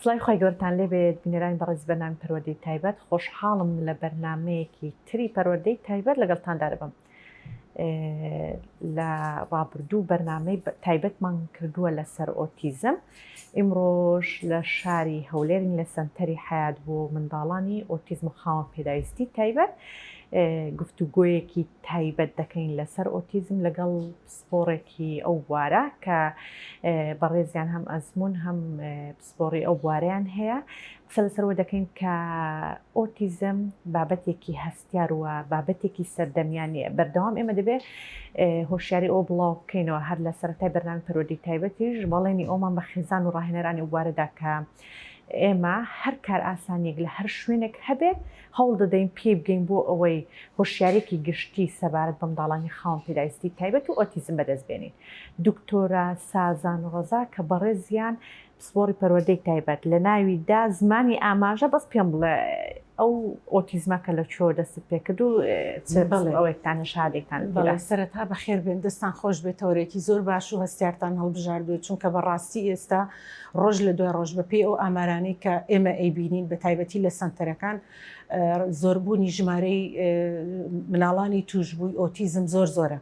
سڵاوی خوای گەورەتان لێبێت بینەرانی بەڕێزی بەرنامەی پەروەردەی تایبەت خۆشحاڵم لە بەرنامەیەکی تری پەروەردەی تایبەت لەگەڵتاندا دەبم لە ڕابردوو بەرنامەی تایبەتمان کردووە لەسەر ئۆتیزم ئیمڕۆژ لە شاری هەولێرین لە سەنتەری حیات بۆ منداڵانی ئۆتیزم و خاوەن پێداویستی تایبەت گفتوگۆیەکی تایبەت دەکەین لەسەر ئۆتیزم لەگەڵ پسپۆڕێکی ئەو بوارە کە بەڕێزیان هەم ئەزموون هەم پسپۆڕی ئەو بوارەیان هەیە قسە لەسەرەوە دەکەین کە ئۆتیزم بابەتێکی هەستیار و بابەتێکی سەردەمیانە بەردەوام ئێمە دەبێت هۆشیاری ئەو بڵاو بکەینەوە هەر لە سەرەتای بەرنامەی پەروەردەی تایبەتیش بەڵێنی ئەومان بە خێزان و ڕاهێنەرانی ئەو بوارەدا کە ئێمە هەر کارئاسانیەک لە هەر شوێنێک هەبێت هەوڵ دەدەین پێی بگەین بۆ ئەوەی هۆشیارێکی گشتی سەبارەت بە منداڵانی خاوەن پێداویستی تایبەت و ئۆتیزم بەدەست بێنین. دکتۆرە سازان ڕەزا کە بەڕێزیان پسپۆڕی پەروەردەی تایبەت لە ناوی دا زمانی ئاماژە بەس پێم بڵێ ئەو ئۆتیزمە کە لە کوێوە دەستت پێکرد و چ بەڵێ. ئەوەیەکتان شادێکتان بەڵێ سەرەتا بەخێر بێن دەستان خۆش بێت تەوەرێکی زۆر باش و هەستیارتان هەڵبژاردووە چونکە بەڕاستی ئێستا ڕۆژ لە دوای ڕۆژ بە پێی ئەو ئامارانەی کە ئێمە ئەیبینین بە تایبەتی لە سەنتەرەکان زۆربوونی ژمارەی مناڵانی تووشبووی ئۆتیزم زۆر زۆرە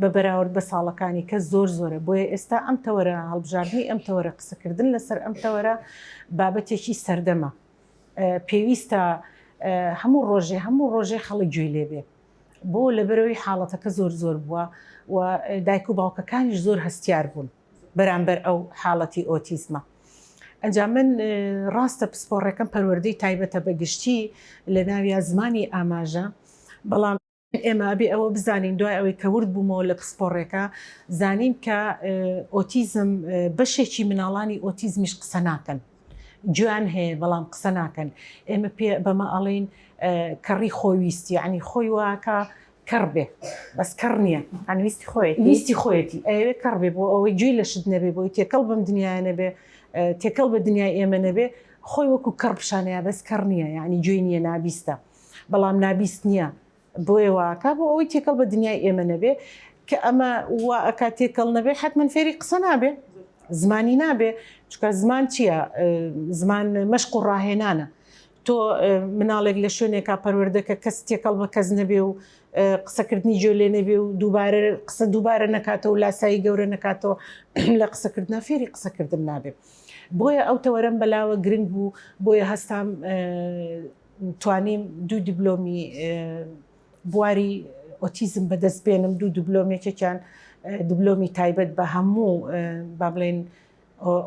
بە بەراورد بە ساڵەکانی کە زۆر زۆرە بۆیە ئێستا ئەم تەوەرە هەڵبژاردنی ئەم تەوەرە قسەکردن لەسەر ئەم تەوەرە بابەتێکی سەردەمە پێویستە هەموو ڕۆژێ هەموو ڕۆژێ خەڵک گوێی لێبێ بۆ لەبەرەوەی حاڵەتەکە زۆر زۆر بووە و دایک و باوکەکانیش زۆر هەستیار بوون بەرامبەر ئەو حاڵەتی ئۆتیزمە. ئەنجا من ڕاستە پسپۆڕەکەم پەروەردەی تایبەتە بە گشتی لە ناویا زمانی ئاماژە بەڵام ئێمە ئەبێ ئەوە بزانین دوای ئەوەی کە ورد بوومەوە لە پسپۆڕێکە زانیم کە ئۆتیزم بەشێکی مناڵانی ئۆتیزمیش قسە ناکەن گوێیان هەیە بەڵام قسە ناکەن ئێمە پێ بەمە ئەڵێین کەڕی خۆویستی یعنی خۆی واکە کەڕ بێ بەس کەڕ نییە ئەن ویستی خۆیەتی ویستی خۆیەتی ئەیەوێ کەڕ بێ بۆ ئەوەی گوێی لە شت نەبێ بۆی تێکەڵ بەم دنیاە نەبێ تێکەڵ بە دنیای ئێمە نەبێ خۆی وەکو کەڕ پیشانەیە بەس کەڕ نییە یعنی گوێی نییە نابیستە بەڵام نابیست نییە بۆیە واکا بۆ ئەوەی تێکەڵ بە دنیای ئێمە نەبێ کە ئەمە وا ئەکا تێکەڵ نەبێ حتمما فێری قسە نابێ زمانی نابێ چونکە زمان چییە زمان مەشق و ڕاهێنانە تۆ مناڵێک لە شوێنێکا پەروەردەکە کەس تێکەڵ بە کەس نەبێ و قسەکردنی گوێ لێ نەبێ و دووبارە قسە دووبارە نەکاتەوە لاسایی گەورە نەکاتەوە لە قسەکردنا فێری قسەکردن نابێ بۆیە ئەو تەوەرەم بەلاوە گرنگ بوو بۆیە هەستام توانیم دوو دیبلۆمی بواری ئۆتیزم بەدەست بێنم دوو دیبلۆم یەکێکیان دیبلۆمی تایبەت بە هەموو با بڵێن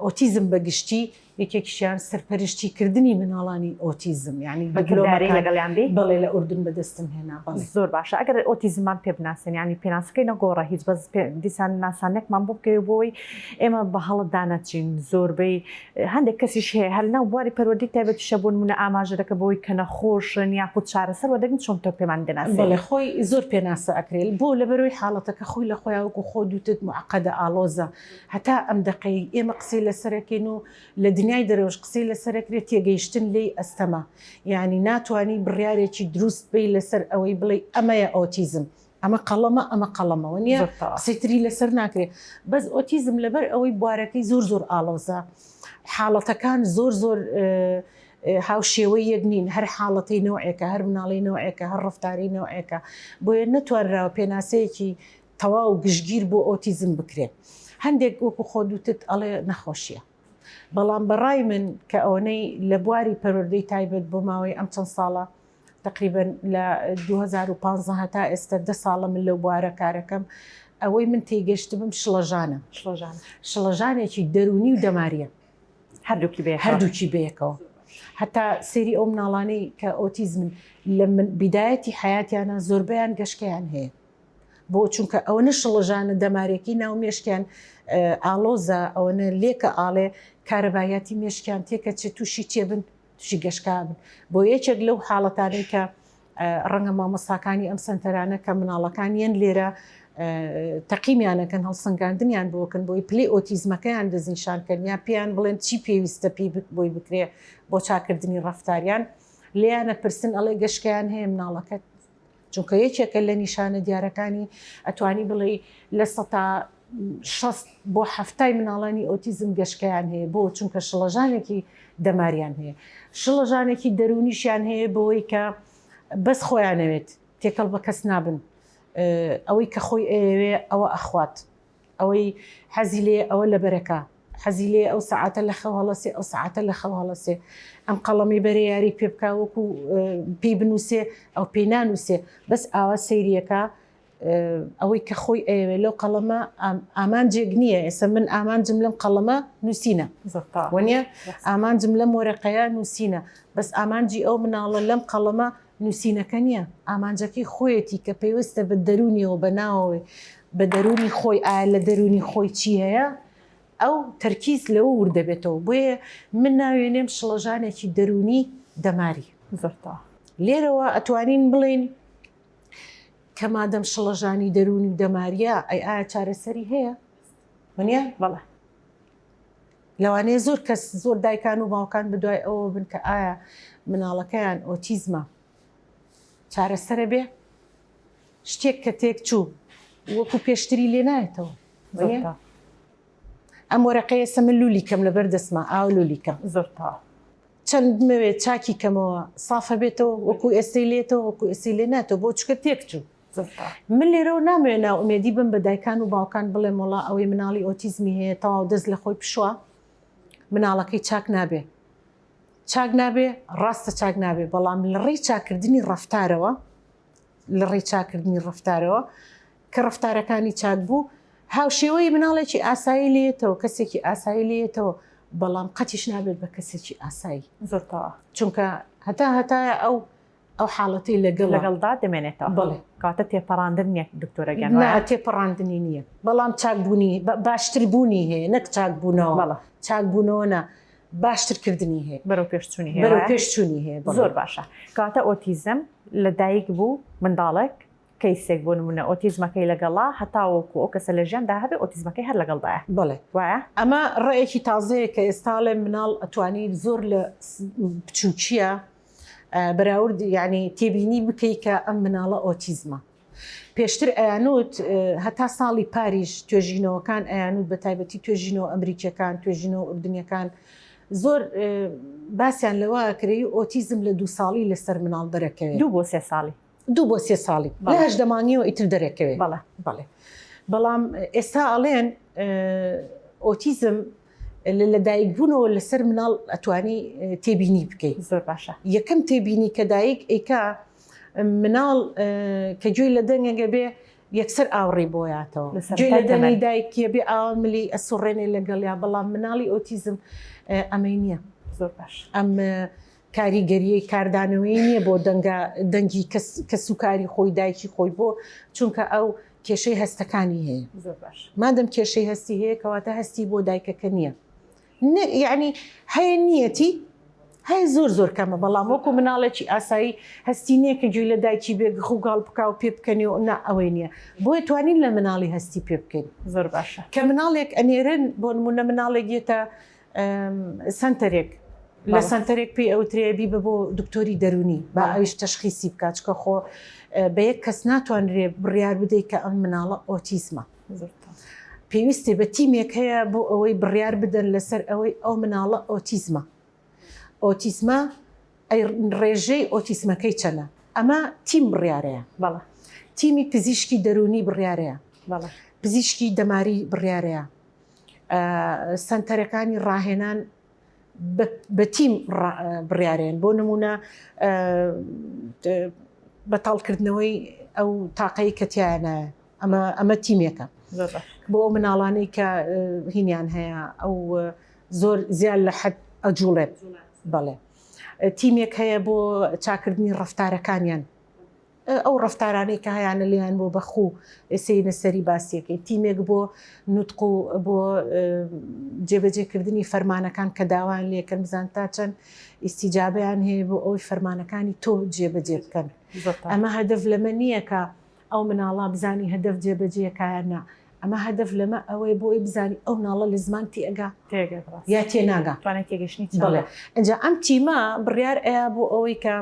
ئۆتیزم بە گشتی یەکێکیشیان سەرپەرشتی کردنی مناڵانی ئۆتیزم یعنی بەکرداری لەگەڵیان بی؟ بەڵێ لە ئوردن بەدەستم هێنا بەڵێ. زۆر باشە ئەگەر ئۆتیزممان پێ بناسێن یعنی پێناسەکەی نەگۆڕە هیچ بەس دیسان ناسانێکمان بۆ بکەوێ بۆی ئێمە بە هەڵە دانەچین زۆربەی هەندێک کەسیش هەیە هەر لەناو بواری پەروەردەی تایبەتیشە بۆ نمونە ئاماژە دەکە بەوەی کە نەخۆشن یاخود چارەسەر وەردەگرن چۆن تۆ پێمان دەناسێنی؟ بەڵێ خۆی زۆر پێناسە ئەکرێت بۆ لەبەرەوەی حاڵەتەکە خۆی لە خۆیا وەکو خۆت وتت معقدە ئاڵۆزە هەتا ئەم دەقەی ئێمە قسەی لەسەرەکەین و لە دنیای دەرەوەش قسەی لەسەرەکرێت تێگەیشتن لێی ئەستەمە یانی ناتوانی بڕیارێکی دروست بەی لەسەر ئەوەی بڵێی ئەمەیە ئۆتیزم ئەمە قەڵەمە ئەمە قەڵەمەوە نییە قسەی تری لەسەر ناکرێت بەس ئۆتیزم لەبەر ئەوەی بوارەکەی زۆر زۆر ئاڵۆزە حاڵەتەکان زۆر زۆر هاوشێوەی یەک نین هەر حاڵەتی نەوەیەکە هەر مناڵی نەوەیەکە هەر ڕفتاری نەوەیەکە بۆیە نەتوانراوە پێناسەیەکی تەواو گشتگیر بۆ ئۆتیزم بکرێت هەندێک وەکو خۆت وتت ئەڵێ نەخۆشیە بەڵام بەڕای من کە ئەوەنەی لە بواری پەروەردەی تایبەت بۆ ماوەی ئەم چەند ساڵە تقریبا لە 2015 هەتا ئێستا دە ساڵە من لەو بوارە کارەکەم ئەوەی من تێگەشتبم شڵەژانە شڵەژان شڵەژانێکی دەرونی و دەماریە هەردووکی بەیەکەوە هەردووکی بەیەکەوە هەتا سەیری ئەو مناڵانەی کە ئۆتیزمن لە من بیدایەتی حیاتیانە زۆربەیان گەشکەیان هەیە بۆ چونکە ئەوەنە شڵەژانە دەمارێکی ناو مێشکیان ئاڵۆزە ئەوەنە لێکە ئاڵێ کارەبایاتی مێشکیان تێکە چێ تووشی چێ بن تووشی گەشکا بن بۆ یەکێک لەو حاڵەتانەی کە ڕەنگە مامۆستاکانی ئەم سنتەرانە کە مناڵەکان یەن لێرە تەقیمیانەکەن هەڵسەنگاندنیان بۆکەن بۆی پلی ئۆتیزمەکەیان دەستنیشانکەن یا پێیان بڵێن چی پێویستە پێی بۆی بکرێ بۆ چاکردنی ڕەفتاریان لێیانە پرسن ئەڵێ گەشکیان هەیە مناڵەکەت چونکە یەکێکە لە نیشانە دیارەکانی ئەتوانی بڵێی لە سەتا. 60 بۆ حەفتای مناڵانی ئۆتیزم گەشکەیان هەیە بۆ چونکە شڵەژانێکی دەماریان هەیە شڵەژانێکی دەروونیشیان هەیە بەوەی کە بەس خۆیانەوێت تێکەڵ بە کەس نابن ئەوەی کە خۆی ئەیەوێ ئەوە ئەخوات ئەوەی حەزی لێ ئەوە لەبەرەکە حەزی لێ ئەو سەعاتە لە خەو هەڵەسێ ئەو سەعاتە لە خەو هەڵەسێ ئەم قەڵەمی بەرێ یاری پێ بکا وەکو پێی بنووسێ ئەو پێی نانووسێ بەس ئاوا سەیریەکە ئەوەی کە خۆی ئەیەوێ لەو قەڵەمە ئامانجێک نییە ئێستا من ئامانجم لەم قەڵەمە نووسینە وەنیە ئامانجم لەم وەرەقەیە نووسینە بەس ئامانجی ئەو مناڵە لەم قەڵەمە نووسینەکە نییە ئامانجەکەی خۆیەتی کە پەیوەستە بە دەروونیەوە بە ناوەوەی بە دەروونی خۆی ئایا لە دەروونی خۆی چی هەیە ئەو تەرکیز لەوە ورد دەبێتەوە بۆیە من ناوێنێم شڵەژانێکی دەروونی دەماری زۆر تەواو. لێرەوە ئەتوانین بڵێین کە مادەم شڵەژانی دەروونی و دەماریە ئەی ئایا چارەسەری هەیە؟ وەنیە؟ بەڵێ. لەوانەیە زۆر کەس زۆر دایکان و باوکان بەدوای ئەوە بن کە ئایا مناڵەکەیان ئۆتیزمە چارەسەرە بێ؟ شتێک کە تێک چوو وەکو پێشتری لێ نایەتەوە. ئەم وەرەقەیە سە من لولی کەم لەبەر دەستما ئاو لولی کەم. زۆر تەواو. چەند بمەوێت چاکی کەمەوە سافە بێتەوە وەکو ئێستەی لێتەوە وەکو ئێستەی لێ ناتەوە بۆ چکە تێک چوو. من لێرەوە نامەوێت نائومێدی بم بە دایکان و باوکان بڵێم وەڵا ئەوەی مناڵی ئۆتیزمی هەیە تەواو دەست لە خۆی پشوە مناڵەکەی چاک نابێ چاک نابێ ڕاستە چاک نابێ بەڵام لە ڕێی چاکردنی ڕەفتارەوە لە ڕێی چاکردنی ڕەفتارەوە کە ڕەفتارەکانی چاک بوو هاوشێوەی مناڵێکی ئاسایی لێتەوە کەسێکی ئاسایی لێتەوە بەڵام قەتیش نابێت بە کەسێکی ئاسایی زۆر تەواو چونکە هەتا هەتایە ئەو ئەو حاڵەتەی لەگەڵە. لەگەڵدا دەمێنێتەوە. بەڵێ. کەواتە تێپەڕاندن نییە دکتۆرە گیان وایە؟ نا تێپەڕاندنی نییە بەڵام چاکبوونی باشتربوونی هەیە نەک چاکبوونەوە. بەڵێ. چاکبوونەوە نا باشترکردنی هەیە. بەرەو پێشچوونی هەیە بەرەو پێشچوونی هەیە بەڵێ. زۆر باشە. کەواتە ئۆتیزم لە دایک بوو منداڵێک کەیسێک بۆ نمونە ئۆتیزمەکەی لەگەڵا هەتاوەکو ئەو کەسە لە ژیاندا هەبێ ئۆتیزمەکەی هەر لەگەڵدایە. بەڵێ. وایە؟ ئەمە ڕێیەکی تازەیە کە ئێستا ئەڵێ مناڵ ئەتوانی زۆر لە بچووکییە بەراورد یعنی تێبینی بکەی کە ئەم مناڵە ئۆتیزمە. پێشتر ئەیانوت هەتا ساڵی پاریش توێژینەوەکان ئەیانوت بە تایبەتی توێژینەوە ئەمریکیەکان توێژینەوە ئوردنیەکان زۆر باسیان لەوە کرێ ئۆتیزم لە دوو ساڵی لەسەر مناڵ دەرەکەوێت دوو بۆ سێ ساڵی دوو بۆ سێ ساڵی لە هەژدە مانگیەوە ئیتر دەرەکەوێت بەڵێ بەڵێ بەڵام ئێستا ئەڵێن ئۆتیزم لە لەدایکبوونەوە لەسەر مناڵ ئەتوانی تێبینی بکەیت زۆر باشە یەکەم تێبینی کە دایک ئەیکا مناڵ کە گوێی لە دەنگەگە بێ یەکسەر ئاوڕی بۆیاتەوە گوێی لە دەنگی دایکیە بێ ئاوا ملی ئەسوڕێنێ لەگەڵیا بەڵام مناڵی ئۆتیزم ئەمەی نییە زۆر باش ئەم کاریگەریی کاردانەوەی نییە بۆ دەنگە دەنگی کەس کەسوکاری خۆی دایکی خۆی بۆ چونکە ئەو کێشەی هەستەکانی هەیە زۆر باش مادەم کێشەی هەستی هەیە کەواتە هەستی بۆ دایکەکە نییە یعنی هەیە نیەتی هەیە زۆر زۆر کەمە بەڵام وەکو مناڵێکی ئاسایی هەستی نییە کە گوێی لە دایکی بێ گخوگاڵ بکا و پێ بکەنی و نا ئەوەی نییە بۆیە توانین لە مناڵی هەستی پێ بکەین زۆر باشە کە مناڵێک ئەنێرن بۆ نمونە مناڵێک یەتە سەنتەرێک لە سەنتەرێک پێی ئەوترێ بیبە بۆ دکتۆری دەرونی با ئەویش تەشخیسی بکات چکە خۆ بە یەک کەس ناتوانرێ بڕیار بدەیت کە ئەم مناڵە ئۆتیزمە پێویستی بە تیمێک هەیە بۆ ئەوەی بڕیار بدەن لەسەر ئەوەی ئەو مناڵە ئۆتیزمە ئۆتیزمە ئەی ڕێژەی ئۆتیزمەکەی چەنە ئەمە تیم بڕیارەیە بەڵێ تیمی پزیشکی دەرونی بڕیارەیە بەڵێ پزیشکی دەماری بڕیارەیە سەنتەرەکانی ڕاهێنان بە تیم بڕیارێن بۆ نمونە بەتاڵکردنەوەی ئەو تاقەی کە تیانە ئەمە ئەمە تیمێکە بۆ ئەو مناڵانەی کە هینیان هەیە ئەو زۆر زیان لە حەد ئەجوڵێت بەڵێ تیمێک هەیە بۆ چاکردنی ڕفتارەکانیان ئەو ڕەفتارانەی کە هەیانە لێیان بۆ بە خوو سێینە سەری باسیەکەی تیمێک بۆ نوتق و بۆ جێبەجێکردنی فەرمانەکان کە داوایان لێکەن بزان تا چەند ئیستیجابیان هەیە بۆ ئەوەی فەرمانەکانی تۆ جێبەجێ بکەن ئەمە هەدەف لەمە نییە کە ئەو مناڵە بزانی هەدەف جێبەجێکایان نا ئەمە هەدەف لەمە ئەوەی بۆی بزانی ئەو مناڵە لە زمان تێگا یا تێناگا بەڵێ ئینجا ئەم تیمە بڕیار ئەیا بۆ ئەوەی کە.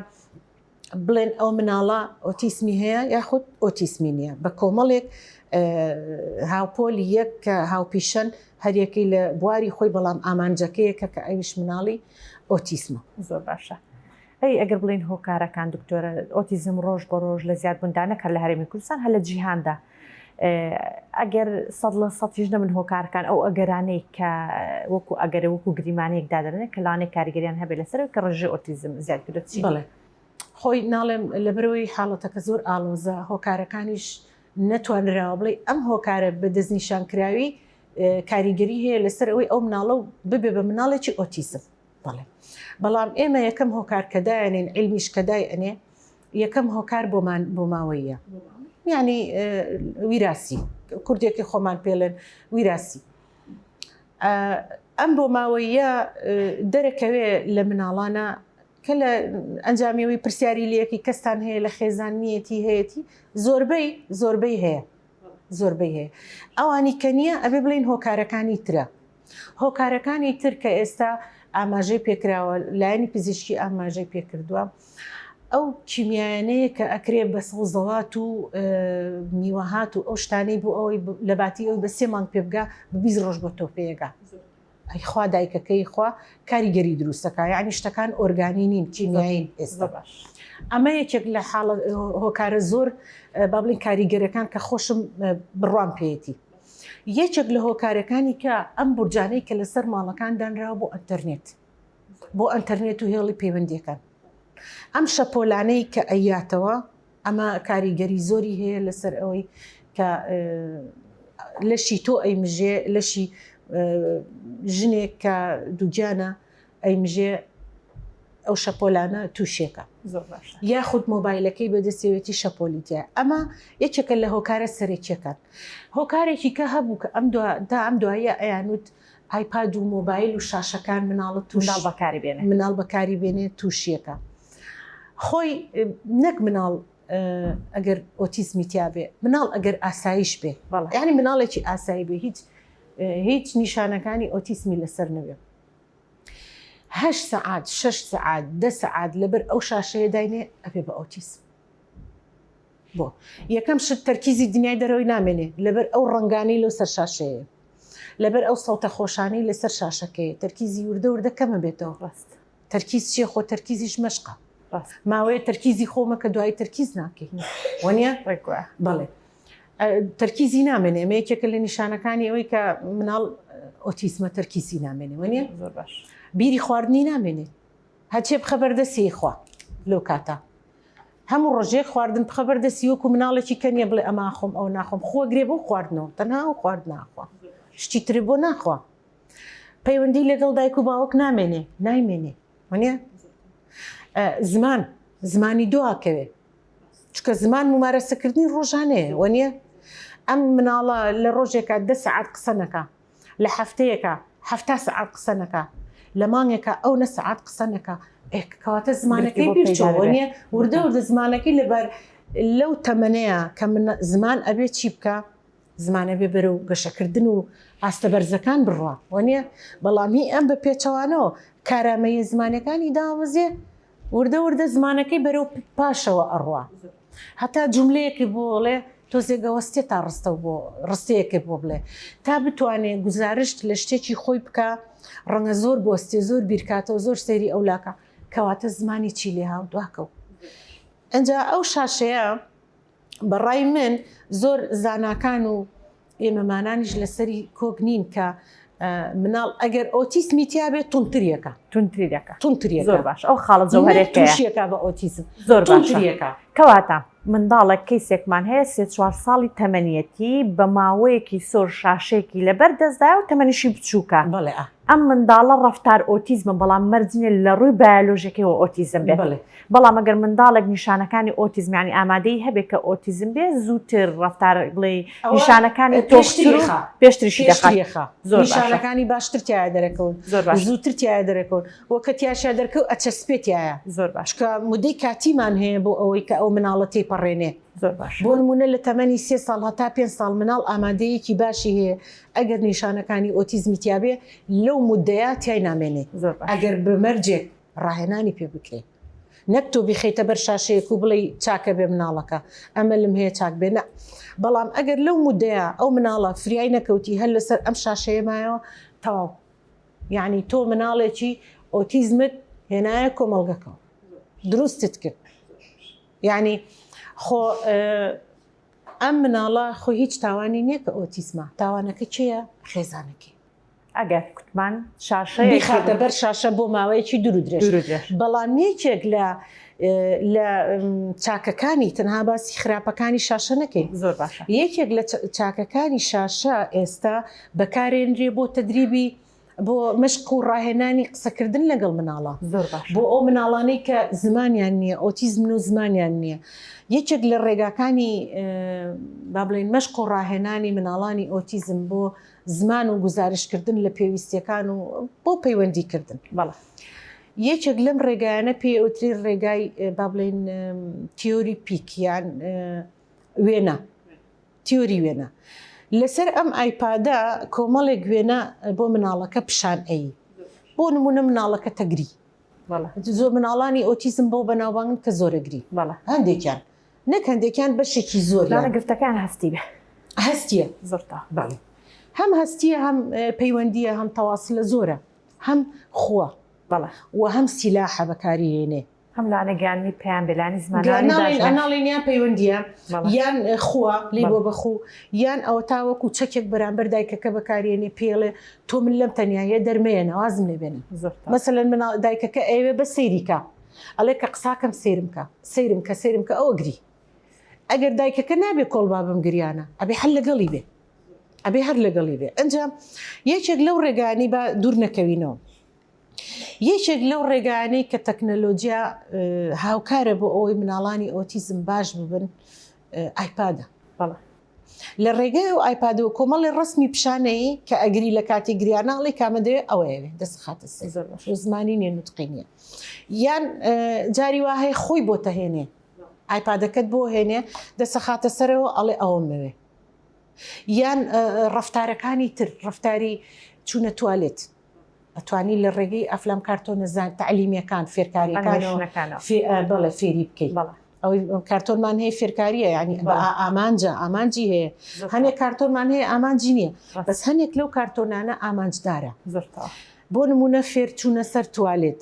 بڵێن ئەو مناڵە ئۆتیسمی هەیە یاخود ئۆتیسمی نییە بە کۆمەڵێک هاوپۆلی یەک کە هاوپیشەن هەریەکەی لە بواری خۆی بەڵام ئامانجەکەیەکە کە ئەویش مناڵی ئۆتیسمە. زۆر باشە ئەی ئەگەر بڵێین هۆکارەکان دکتۆرە ئۆتیزم ڕۆژ بە ڕۆژ لە زیادبووندا نەک هەر لە هەرێمی کوردستان هەر لە جیهاندا ئەگەر سەد لە سەدیش نەبن هۆکارەکان ئەو ئەگەرانەی کە وەکو ئەگەرە وەکو گریمانەیەک دادەنرێت کە لانەی کاریگەریان هەبێت لەسەر کە ڕێژەی ئۆتیزم زیاد کردووە چی؟ بەڵێ خۆی ناڵێم لەبەرەوەی حاڵەتەکە زۆر ئاڵۆزە هۆکارەکانیش نەتوانراوە بڵێ ئەم هۆکارە بە دەستنیشانکراوی کاریگەری هەیە لەسەر ئەوەی ئەو مناڵە و ببێ بە مناڵێکی ئۆتیزم بەڵێ بەڵام ئێمە یەکەم هۆکار کە دایەنین عیلمیش کە دای ئەنێ یەکەم هۆکار بۆمان بۆ ماوەیە یعنی ویراسی کوردێکی خۆمان پێڵێن ویراسی ئەم بۆ ماوەیە دەرەکەوێ لە مناڵانە کە لە ئەنجامیەوەی پرسیاری لەکی کەستان هەیە لە خێزان نیەتی هەیەی زۆربەی زۆربەی هەیە زۆربەی هەیە ئەوانی کە نییە ئەبێ بڵین هۆکارەکانی ترە هۆکارەکانی تر کە ئێستا ئاماژەی پێکراوە لایەنی پزیشکی ئاماژەی پێکردووە ئەو کیمیایانەیە کە ئەکرێ بە سەوزەوات و میوەهات و ئەو شتانەی بۆ ئەوەی لە باتی ئەوی بە سێ مانگ پێ بگا بە 20 ڕۆژ بە تۆ پێگا ئەی خوا دایکەکەی خوا کاریگەری دروستەکە یعنی شتەکان ئۆرگانی نین کیمیایین ئێستا باش ئەمە یەکێک لە حاڵە هۆکارە زۆر با بڵین کاریگەرەکان کە خۆشم بڕوام پێیەتی یەکێک لە هۆکارەکانی کە ئەم بورجانەی کە لەسەر ماڵەکان دانراوە بۆ ئەتەرنێت بۆ ئەتەرنێت و هێڵی پەیوەندیەکان ئەم شەپۆلانەی کە ئەیاتەوە ئەمە کاریگەری زۆری هەیە لەسەر ئەوەی کە لەشی تۆ ئەیمژێ لەشی ژنێک کە دووگیانە ئەیمژێ ئەو شەپۆلانە تووشێکە یاخود مۆبایلەکەی بەدەستێوێتی شەپۆلی تیا ئەمە یەکێکە لە هۆکارە سەرەکیەکان هۆکارێکی کە هەبوو کە ئەم تا ئەم دواییە ئەیانوت ئایپاد و مۆبایل و شاشەکان مناڵە توش مناڵ بەکاری بێنێ مناڵ بەکاری بێنێ تووشیەکە خۆی نەک مناڵ ئەگەر ئۆتیزمی تیاابێ مناڵ ئەگەر ئاسایش بێ ینی مناڵێکی ئاسایی بێ هیچ هیچ نیشانەکانی ئۆتیسمی لەسەر نەبێ هەشت سەعات شەش سەعات دە سەعات لەبەر ئەو شاشەیە داینێ ئەبێ بە ئۆتیسم بۆ یەکەم شت تەرکیزی دنیای دەرەوەی نامێنێ لەبەر ئەو ڕەنگانەی لەو سەر شاشەیە لەبەر ئەو سەوتە خۆشانەی لەسەر شاشەکەی تەرکیزی وردە وردە کەمە بێتەوە ڕاست تەرکیز چیە خۆ تەرکیزیش مەشقە ماوەیە تەرکیزی خۆمە کە دوایی تەرکیز ناکەی وەنیە بەڵێ تەرکیزی نامێنێ ئەمە یەکێکە لە نیشانەکانی ئەوەی کە مناڵ ئۆتیسمە تەرکیزی نامێنێ وەنیە زۆر باش بیری خواردنی نامێنێت هەچێ بخە بەردەستی خوا لەو کاتە هەموو ڕۆژێک خواردن بخە بەردەستی وەکو مناڵێکی کە نیە بڵێ ئەما خۆم ئەو ناخۆم خۆ گرێ بۆ خواردنەوە تەنها ئەو خوارد ناخوا شتی تری بۆ ناخوا پەیوەندی لەگەڵ دایک و باوک نامێنێ نایمێنێ وەنیە زمان زمانی دواکەوێ چکە زمان ممارەسەکردنی ڕۆژانەیە وەنیە ئەم مناڵە لە ڕۆژێکا دە سەعات قسە نەکا لە هەفتەیەکا 70 سەعات قسە نەکا لە مانگێکا ئەو نە سەعات قسە نەکا کەواتە زمانەکەی بیرچۆ وەنیە وردە وردە زمانەکەی لەبەر لەو تەمەنەیە کە من زمان ئەبێ چی بکە زمان ئەبێ بەرەو گەشەکردن و ئاستە بەرزەکان بڕوا وەنیە بەڵام هی ئەم بە پێچەوانەوە کارامەیە زمانەکانی داوەزێ وردە وردە زمانەکەی بەرەو پاشەوە ئەڕوا. هەتا جوملەیەکی بۆ بڵێ تۆزێک ئەوەستێ تا ڕستە بۆ ڕستەیەکت بۆ بڵێ تا بتوانێ گوزارشت لە شتێکی خۆی بکا ڕەنگە زۆر بوەستێ زۆر بیرکاتەوە زۆر سەیری ئەو لاکە کەواتە زمانی چی لێ هاو دواکەوت ئەجا ئەو شاشەیە بە ڕای من زۆر زاناکان و ئێمەمانانیش لەسەری کۆک نین کە مناڵ ئەگەر ئۆتیسمی تیا بێت تونتریەکە تونتری دەکە تونتریەکە زۆر باش ئەو خاڵە جەوهەرەکەیە تووشیەکە بە ئۆتیسم زۆر باشە تونتریەکە کەواتە منداڵێک کەیسێکمان هەیە سێ چوار ساڵی تەمەنیەتی بە ماوەیەکی سۆر شاشەیەکی لەبەر دەستدایە و تەمەنیشی بچووکە بەڵێ ئا ئەم منداڵە ڕەفتار ئۆتیزمە بەڵام مەرج نیە لە ڕووی بایۆلۆژیەکەیەوە ئۆتیزم بێت بەڵێ. بەڵام ئەگەر منداڵێک نیشانەکانی ئۆتیزم یانی ئامادەیی هەبێت کە ئۆتیزم بێ زووتر ڕەفتار بڵێی ئەوە نیشانەکانی پێشتری تۆختر و خا. پێشتریشی دەخات پێشتری خا. زۆر باشە. نیشانەکانی باشتر تیایا دەرەکەون زۆر باشە. زووتر تیایا دەرەکەون وە کە تیاشیا دەرکەوت ئەچەسپێ تیایا زۆر باشە. چونکە مودەی کاتیمان هەیە بۆ ئەوەی کە ئەو مناڵە تێیپەڕێنێ. زۆر باشە. بۆ نموونە لە تەمەنی سێ ساڵ هەتا پێنج ساڵ مناڵ ئامادەیەکی باشی هەیە ئەگەر نیشانەکانی ئۆتیزمی تیابێ لەو مودەیە تیای نامێنێ زۆر باشە. ئەگەر بە مەرجێک ڕاهێنانی پێ بکرێ. نەک تۆ بیخەیتە بەر شاشەیەک و بڵێی چاکە بێ مناڵەکە ئەمەلم هەیە چاک بێ نا بەڵام ئەگەر لەو مودەیە ئەو مناڵە فریای نەکەوتی هەر لەسەر ئەم شاشەیە مایەوە تەواو یعنی تۆ مناڵێکی ئۆتیزمت هێنایە کۆمەڵگەکەەوە دروستت کرد یعنی خۆ ئەم مناڵە خۆ هیچ تاوانی نییە کە ئۆتیزمە تاوانەکە کێیە خێزانەکەی ئەگەر کوتمان شاشەیەکی بیخاتە بەر شاشە بۆ ماوەیەکی دوور و درێژ دوور و درێژ. بەڵام یەکێک لە لە چاکەکانی تەنها باسی خراپەکانی شاشە نەکەین زۆر باشە یەکێک لە چاکەکانی شاشە ئێستا بەکارێنرێ بۆ تەدریبی بۆ مەشق و ڕاهێنانی قسەکردن لەگەڵ مناڵە زۆر باشە بۆ ئەو مناڵانەی کە زمانیان نییە ئۆتیزمن و زمانیان نییە یەکێک لە ڕێگاکانی با بڵێین مەشق و ڕاهێنانی مناڵانی ئۆتیزم بۆ زمان و گوزارشتکردن لە پێویستیەکان و بۆ پەیوەندی کردن. بەڵێ. یەکێک لەم ڕێگایانە پێی ئەوترێ ڕێگای با بڵێین تیۆری پیک یان وێنە تیۆری وێنە. لەسەر ئەم ئایپادە کۆمەڵێک وێنە بۆ مناڵەکە پیشان ئەی. بۆ نمونە مناڵەکە تەگری. بەڵێ. زۆر مناڵانی ئۆتیزم بەو بەناوبانگن کە زۆرەگری. بەڵێ. هەندێکیان. نەک هەندێکیان بەشێکی زۆریان. لەوانە گرفتەکەیان هەستی بێ. هەستیە. زۆر تەواو. بەڵێ. هەم هەستیە هەم پەیوەندیە هەم تەواسلە زۆرە هەم خووە. بەڵێ. و هەم سیلاحە بەکاری هێنێ. هەم لەوانە گەیاندنی پەیام بێ لانی زمانەوانی باش بێ. ناڵێن یان پەیوەندیە یان خووە لێی بۆ بە خوو یان ئەوەتا وەکوو چەکێک بەرامبەر دایکەکە بەکاری هێنێ پێی ئەڵێ تۆ من لەم تەنیاییە دەرمەیەنە وازم لێ بێنە. زۆر تەواو. مەسەلەن مناڵ دایکەکە ئەیەوێ بەس سەیری کا. ئەڵێ کە قساکەم سەیرم کە سەیرم کە سەیرم کە ئەوە گری ئەگەر دایکەکە نابێ کۆڵ با بم گریانە ئەبێ هەر لەگەڵی بێ ئەبێ هەر لەگەڵی بێ ئەنجا یەکێک لەو ڕێگانی با دوور نەکەوینەوە یەکێک لەو ڕێگانەی کە تەکنەلۆجیا هاوکارە بۆ ئەوەی مناڵانی ئۆتیزم باش ببن ئایپادە. بەڵێ. لە ڕێگای ئەو ئایپادەوە کۆمەڵی ڕەسمی پیشانەی کە ئەگری لە کاتی گریانە ئەڵێ کامە دەوێ ئەوەیەوێ دەست خاتە سەر زۆر باش. زمانی نیە نوتقی نیە یان جاری وا هەیە خۆی بۆ تەهێنێ ئایپادەکەت بۆ هێنێ دەسە خاتە سەرەوە ئەڵێ ئەوەم مەوێ یان ڕەفتارەکانی تر ڕەفتاری چوونە توالێت ئەتوانی لە ڕێگەی ئەفلام کارتۆنە زان تەعلیمیەکان فێرکاریەکانەوە بەڵێ فێری بکەیت ئەوەی کارتۆنمان هەیە فێرکاریە ینی بە ئامانجە ئامانجی هەیە هەنێک کارتۆنمان هەیە ئامانجی نییە بەس هەنێک لەو کارتۆنانە ئامانجدارە بۆ نمونە فێر چوونە سەر توالێت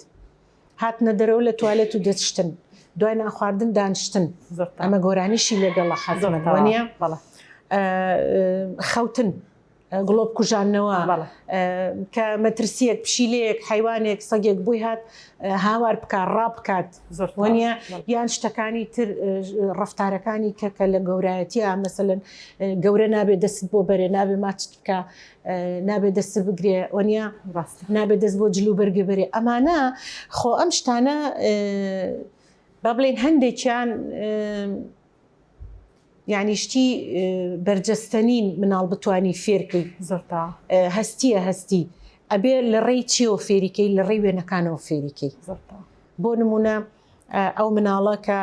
هاتنە دەرەوە لە توالێت و دەچشتن دوای نانخواردن دانیشتن ئەمە گۆرانیشی لەگەڵە حەزمە نیە خەوتن گڵۆپ کوژاندنەوە کە مەترسیەک پشیلەیەک حیوانێک سەگێک بۆی هات هاوار بکات ڕابکات وەنیە یان شتەکانی تر ڕفتارەکانی کە کە لە گەورایەتە مەسەن گەورە نابێ دەست بۆ بەرێ نابێ ماچت بکە نابێ دەست بگرێ وەنیە نابێ دەست بۆ جلو بەرگە بەرێ ئەمانە خۆ ئەم شتانە با بڵێن هەندێکیان یانی شتی بەرجەستە نین مناڵ بتانی فێرکەی زۆرتا هەستیە هەستی ئەبێ لە ڕێی چیەوە فێریکەی لە ڕێی وێنەکانەوە فێریکەی بۆ نمونە ئەو مناڵە کە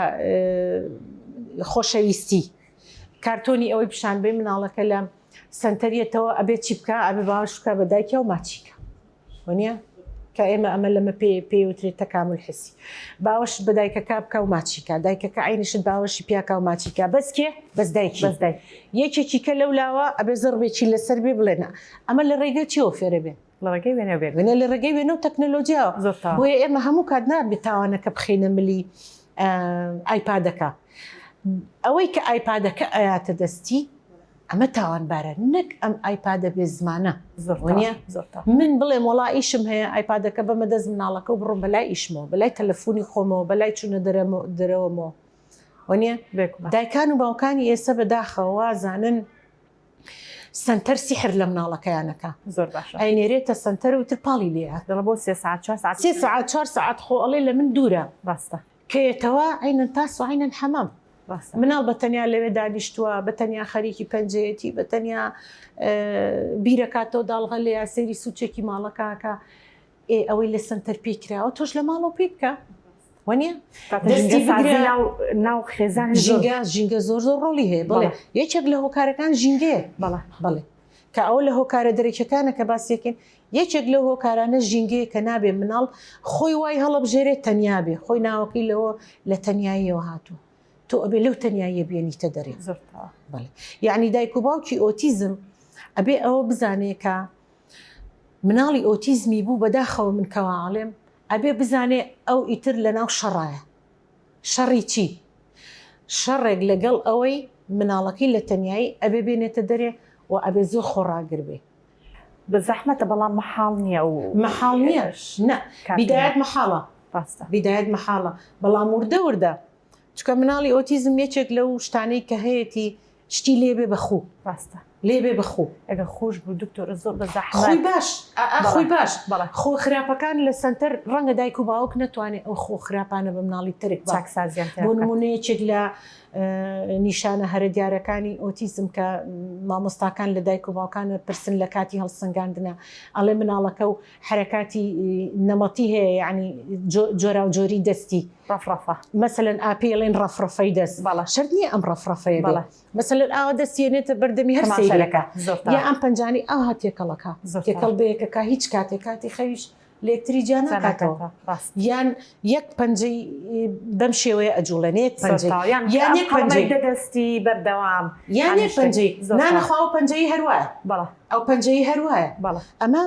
خۆشەویستی کارتۆنی ئەوەی پیشان بێ مناڵەکە لە سنتەریەتەوە ئەبێ چی بکە ئەبێ باوەش بکە بە دایکە و ماچیکە وەنیە؟ کە ئێمە ئەمە لەمە پێ پێی وترێت تەکامل حسی. باوەشت بە دایکەکە بکە و ماچی کە. دایکەکە عەینیشت باوەشی پیاکا و ماچی کە. بەس کێ؟ بەس دایکی. بەس دایک. یەکێکی کە لەو لاوە ئەبێ زەڕبێکی لەسەر بێ بڵێ نا. ئەمە لە ڕێگەی چیەوە فێرە بێ؟ لە ڕێگەی وێنەوە بێ. وێنە لە ڕێگەی وێنە و تەکنەلۆجیاوە. زۆر تەواو. بۆیە ئێمە هەموو کات نابێ تاوانەکە بخەینە ملی ئایپادەکە. ئەوەی کە ئایپادەکە ئەیاتە دەستی ئەمە تاوانبارە نەک ئەم ئایپادە بێ زمانە وەنیە؟ من بڵێم وەڵا ئیشم هەیە ئایپادەکە بەمە دەست مناڵەکە و بڕۆم بەلای ئیشمەوە بەلای تەلەفۆنی خۆمەوە بەلای چوونە دەرەوەمەوە وەنیە؟ دایکان و باوکانی ئێستا بەداخەوە وازانن سەنتەر سیحر لە مناڵەکەیانەکە زۆر باشە ئەینێرێتە سەنتەر و تر پاڵی لێیە دەڵێ بۆ سێ سەعات چوار سەعات سێ سەعات چوار سەعات خۆ ئەڵێ لە من دوورە ڕاستە کەیەتەوە عەینەن تاس و عەینەن حەمام. ڕاستە. مناڵ بە تەنیا لەوێ دانیشتووە، بە تەنیا خەریکی پەنجەیەتی، بە تەنیا بیرەکاتەوە داڵغە لێیە سەیری سوچێکی ماڵەکە ئەکا. ئێ ئەوەی لە سەنتەر پێی کراوە تۆش لە ماڵەوە پێی بکە. وەنیە؟ دەستی بگرە ناو ناو خێزان ژینگە ژینگە زۆر زۆر ڕۆڵی هەیە. بەڵێ یەکێک لە هۆکارەکان ژینگەیە. بەڵێ. بەڵێ. کە ئەوە لە هۆکارە دەرەکیەکانە کە باسیەکەین یەکێک لەو هۆکارانە ژینگەیە کە نابێ مناڵ خۆی وای هەڵەبژێرێت تەنیا بێ خۆی ناوەکەی لەوە لە تەنیاییەوە هاتووە تۆ ئەبێ لەو تەنیاییە بێنیتە دەرێ زۆر تەواو. بەڵێ یعنی دایک و باوکی ئۆتیزم ئەبێ ئەوە بزانێ کە مناڵی ئۆتیزمی بوو بەداخەوە من کەوا ئەڵێم ئەبێ بزانێ ئەو ئیتر لەناو شەڕایە شەڕی چی؟ شەڕێک لەگەڵ ئەوەی مناڵەکەی لە تەنیایی ئەبێ بێنێتە دەرێ و ئەبێ زۆر خۆڕاگر بێ. زەحمەتە بەڵام مەحاڵ نییە و مەحاڵ نییە نا بیدایەت مەحاڵە ڕاستە بیدایەت مەحاڵە بەڵام وردە وردە چونکە مناڵی ئۆتیزم یەکێک لەو شتانەی کە هەیەتی شتی لێ بێ بە خوو. ڕاستە. لێ بێ بە خوو. ئەگەر خووش بوو دکتۆرە زۆر بە زەحمەت. خووی باش ئا خووی باش. بەڵێ. خووە خراپەکان لە سەنتەر ڕەنگە دایک و باوک نەتوانێ ئەو خووە خراپانە بە مناڵی تەرک با. چاکسازیان تیا بکات. بۆ نموونە یەکێک لە نیشانە هەرە دیارەکانی ئۆتیزم کە مامۆستاکان لە دایک و باوکان پرسن لە کاتی هەڵسەنگاندنا ئەڵێ مناڵەکە و حەرەکاتی نەمەتی هەیە یەعنی جۆراوجۆری دەستی. ڕەفڕەفە. مەسەلەن ئا پێی ئەڵێن ڕەفڕەفەی دەست. بەڵێ. شەرت نییە ئەم ڕەفڕەفەیە بێ. بەڵێ. مەسەلەن ئاوا دەستی ئەنێتە بەردەمی هەر تەماشا سەیری ئەکا. دەکا. زۆر تەواو. یا ئەم پەنجانەی ئاوها تێکەڵ ئەکا. زۆر تێکەڵ تەواو. بە یەکەکا هیچ کاتێ کاتی خەویش لە یەکتری جیا جیا ناکاتەوە. ناکاتەوە. ڕاست. یان یەک پەنجەی بەم شێوەیە ئەجووڵێنێ یەک زۆر پەنجەی. تەواو. یان یان ئەم یەک قەڵەمەی پەنجەی. دە دەستی بەردەوام. یان هەموو یەک شتێک. پەنجەی. زۆر نا تەواو. نەخوا ئەو پەنجەی هەر وایە. بەڵێ. ئەو پەنجەی هەر وایە. بەڵێ. ئەمە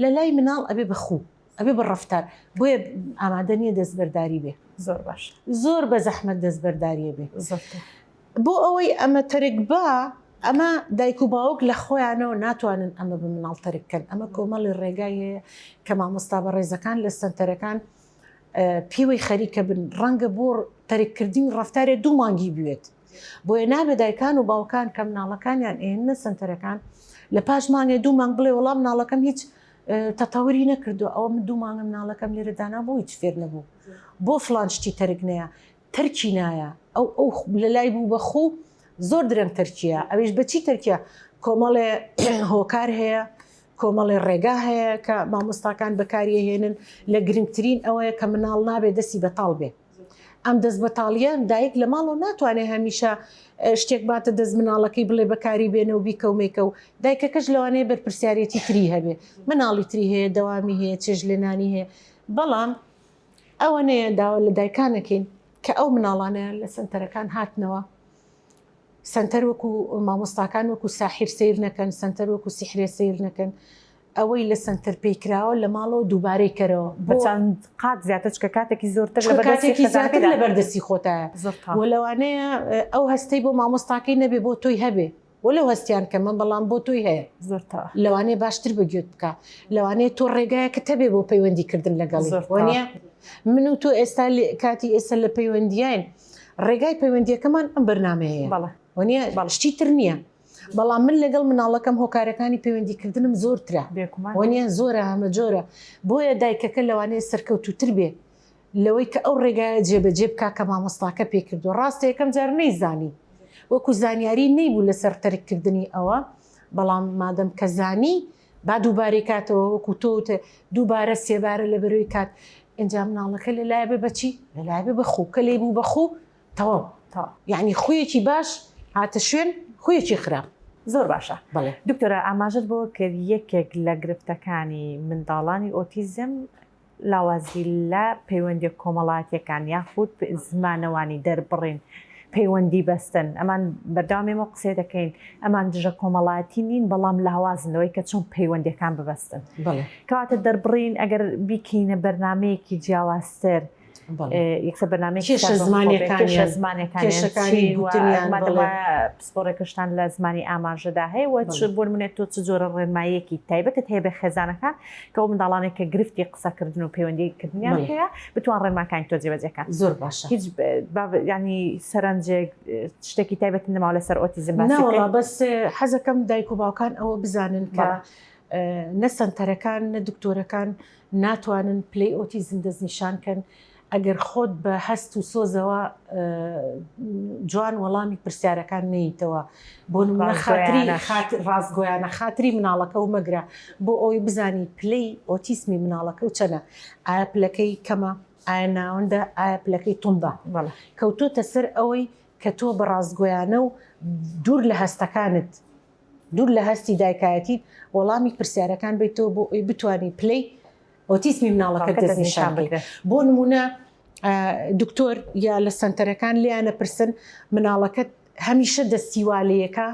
لە لای مناڵ ئەبێ بە خوو. ئەبێ بە ڕەفتار بۆیە ئامادە نییە دەستبەرداری بێ. زۆر باش. زۆر بە زەحمەت دەستبەرداریە بێ. زۆر. بۆ ئەوەی ئەمە تەرک با ئەمە دایک و باوک لە خۆیانەوە ناتوانن ئەمە بە مناڵ تەرک کەن ئەمە کۆمەڵی ڕێگای هەیە کە مامۆستا بەڕێزەکان لە سەنتەرەکان پێوەی خەریکە بن ڕەنگە بۆ تەرککردنی ڕەفتارێ دوو مانگی بوێت. بۆیە نابێ دایکان و باوکان کە مناڵەکانیان ئێننە سەنتەرەکان لە پاش مانگێ دوو مانگ بڵێ وەڵام مناڵەکەم هیچ تەتەوری نەکردو ئەوە من دوو مانگە مناڵەکەم لێرە دانا بۆ هیچ فێر نەبوو بۆ فلان شتی تەرک نەیە تەرکی نایە ئەو ئەو لە لای بوو بە خوو زۆر درەنگ تەرکیە ئەویش بەچی تەرکیە کۆمەڵێ هۆکار هەیە کۆمەڵێ ڕێگا هەیە کە مامۆستاکان بەکاریهێنن لە گرنگترین ئەوەیە کە مناڵ نابێ دەستی بەتاڵ بێ ئەم دەست بەتاڵیە دایک لە ماڵەوە ناتوانێت هەمیشە شتێک باتە دەست مناڵەکەی بڵێ بەکاری بێنە و بیکە و میکە و دایکەکەش لەوانەیە بەرپرسیارەتی تری هەبێ مناڵی تری هەیە دەوامی هەیە چێژ لێنانی هەیە بەڵام ئەوە نەیە داوا لە دایکانەکەین کە ئەو مناڵانە لە سنتەرەکان هاتنەوە سەنتەر وەکو مامۆستاکان وەکو ساحیر سیر نەکەن سەنتەر وەکو سیحرێ سیر نەکەن ئەوەی لە سەنتەر پێی کراوە لە ماڵەوە دووبارەی کەرەوە بە چەند قات زیاتر چکە کاتێکی زۆرتر لە کاتێکی زیاتر لە بەردەستی خۆتایە زۆر و لەوانەیە ئەو هەستەی بۆ مامۆستاکەی نەبێ بۆ تۆی هەبێ وەلو هەستیان کەمە بەڵام بۆ تۆی هەیە زۆر تەواو. لەوانەیە باشتر بە گوێت بکا لەوانەیە تۆ ڕێگایەکت هەبێ بۆ پەیوەندی کردن لەگەڵی زۆر وانە من و تۆ ئێستا کاتی ئێستا لە پەیوەندیین ڕێگای پەیوەندیەکەمان ئەم بەرنمەیە بەڵێ وانە بەڵێ. شتی تر نییە بەڵام من لەگەڵ مناڵەکەم هۆکارەکانی پەیوەندیکردنم زۆرترە بێگومان وانە زۆرە هەمە جۆرە بۆیە دایکەکە لەوانەیە سەرکەوتووتر بێ لەوەی کە ئەو ڕێگایە جێبەجێ بکا کە مامۆستاکە پێی کردووە ڕاستە یەکەم جار نەیزانی وەکو زانیاری نەیبوو لەسەر تەرککردنی ئەوە بەڵام مادەم کە زانی با دووبارەی کاتەوە وەکو تۆ وتت دووبارە سێبارە لەبەرەوەی کات ئینجا مناڵەکە لەلایە بێ بەچی لەلایە بێ بە خوو کە لێی بوو بە خوو تەواو تەواو. یەعنی خوویەکی باش هاتە شوێن خوویەکی خراپ. زۆر باشە بەڵێ. دکتۆرە ئاماژەت بەوە کرد یەکێک لە گرفتەکانی منداڵانی ئۆتیزم لاوازی لە پەیوەندیە کۆمەڵایەتیەکان یاخود زمانەوانی دەربڕین پەیوەندی بەستن ئەمان بەردەوام ئێمە قسەی دەکەین ئەمان دژە کۆمەڵایەتی نین بەڵام لاوازن لەوەی کە چۆن پەیوەندیەکان ببەستن بەڵێ. کەواتە دەربڕین ئەگەر بیکەینە بەرنامەیەکی جیاوازتر یەکسەر بەرنامەیەکی کێشە زمانیەکانیان، زمانەکانیان کێشەکانی چین و گوتنیان، مادەم بەڵێ. وایە پسپۆڕێکشتان لە زمانی ئاماژەدا هەیە و چ بەڵێ. بۆ نمونە تۆ چ جۆرە ڕێنماییەکی تایبەتت هەیە بە خێزانەکان کە ئەو منداڵانێک کە گرفتی قسەکردن و پەیوەندی کردنیان بەڵێ. هەیە بتوان ڕێنماکانی تۆ جێبەجێ کەن زۆر باشە. هیچ باب ینی سەرنجێک شتێکی تایبەت نەماوە لەسەر ئۆتیزم باسی نەوەڵا بکەین؟ بەس حەزەکەم دایک و باوکان ئەوە بزانن کە بەڵێ. نە سەنتەرەکان نە دکتۆرەکان ناتوانن پلەی ئۆتیزم دەستنیشان کەن ئەگەر خۆت بە هەست و سۆزەوە جوان وەڵامی پرسیارەکان نەیتەوە بۆ نمونە خاتری ڕاستگۆیانە خاتری مناڵەکە و مەگرە بۆ ئەوەی بزانی پلەی ئۆتیسمی مناڵەکە و چەنە ئایا پلەکەی کەمە ئایا ناوەندە ئایا پلەکەی توندە کەوتۆتە سەر ئەوەی کە تۆ بە ڕاستگۆیانە و دوور لە هەستەکانت. دوور لە هەستی دایکایەتیت وەڵامی پرسیارەکان بیتەوە بۆ ئەوی بتانی پلەی ئۆتیزمی مناڵەکە دەستنیشان بکرێت. بۆ نمونە دکتۆر یا لە سنتەرەکان لیانە پرسن مناڵەکەت هەمیشە دەستی والەیەکە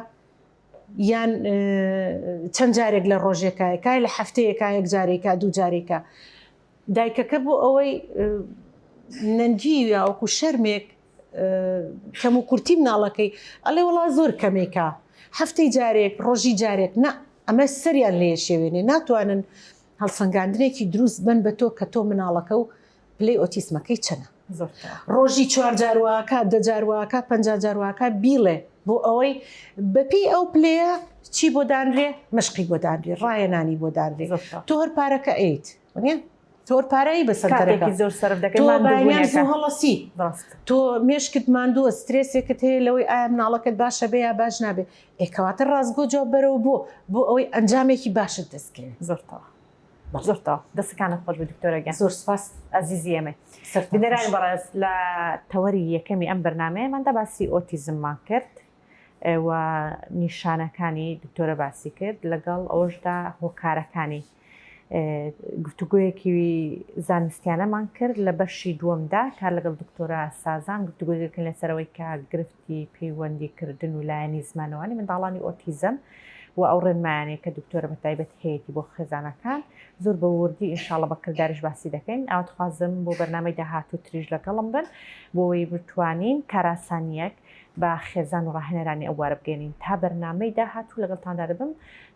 یان چەند جارێک لە ڕۆژێکە کای لە هەفتەیەکە یەک جارێکە دوو جارێکە دایکەکە بۆ ئەوەی نەنگی یاوەکو شەرمێک کەم و کورتی مناڵەکەی ئەڵێ وڵا زۆر کەمێکە هەفتەی جارێک ڕۆژی جارێک نا ئەمە سەریان لێ شێوێنێ ناتوانن هەڵسەنگاندنێکی دروست بن بە تۆ کە تۆ مناڵەکە و پلەی ئۆتیسمەکەی چەنە ڕۆژی چوار جار واکە دە جار واکە پ جار واکە بیڵێ بۆ ئەوەی بەپێی ئەو پلەیە چی بۆ دانرێ مەشقی بۆ دانرێ ڕایەنانی بۆ دانرێ تۆ هەر پارەکە ئەیت تۆر پارەی بە سەنتەرەکە زۆر سەرف دەکەی تۆ بەیانیان زوو هەڵەسی تۆ مێشکت ماندووە سترێسێکت هەیە لەوەی ئایا مناڵەکەت باشە بێ یا باش نابێ ئێ کەواتە ڕاستگۆ جواب بەرەوە بۆ بۆ ئەوەی ئەنجامێکی باشت دەستکەوێت زۆر تەواو زۆر تەواو دەستەکانت خۆش بێت دکتۆرە گیان زۆر سپاس ئەزیزی ئێمەی بینەرانی بەڕێز لە تەوەری یەکەمی ئەم بەرنامەیەماندا باسی ئۆتیزممان کرد و نیشانەکانی دکتۆرە باسی کرد لەگەڵ ئەوەشدا هۆکارەکانی گفتوگۆیەکی زانستیانەمان کرد لە بەشی دووەمدا کار لەگەڵ دکتۆرە سازان گفتوگۆیەکەن لەسەرەوەی کە گرفتی پەیوەندیکردن و لایەنی زمانەوانی منداڵانی ئۆتیزم و ئەو ڕێنمایانەی کە دکتۆرە بە تایبەت هەیەی بۆ خێزانەکان زۆر بە وردی ئینشاڵە بە کرداریش باسی دەکەین ئاواتخوازم بۆ بەرنامەی داهاتوو تریش لەگەڵم بن بۆ ئەوەی بتوانین کاراسانیەک بە خێزان و ڕاهێنەرانی ئەو بوارە بگەێنین تا بەرنامەی داهاتوو لەگەڵتاندا دەبم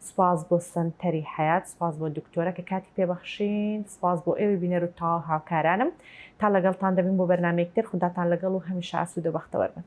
سپاس بۆ سەنتەری حەیات سپاس بۆ دکتۆرە کە کاتی پێبەخشین سپاس بۆ ئێوەی بینەر و تەواو هاوکارانم تا لەگەڵتان دەبین بۆ بەرنامەیەک تر خوداتان لەگەڵ و هەمیشە ئاسوودە بەختەوەر بن.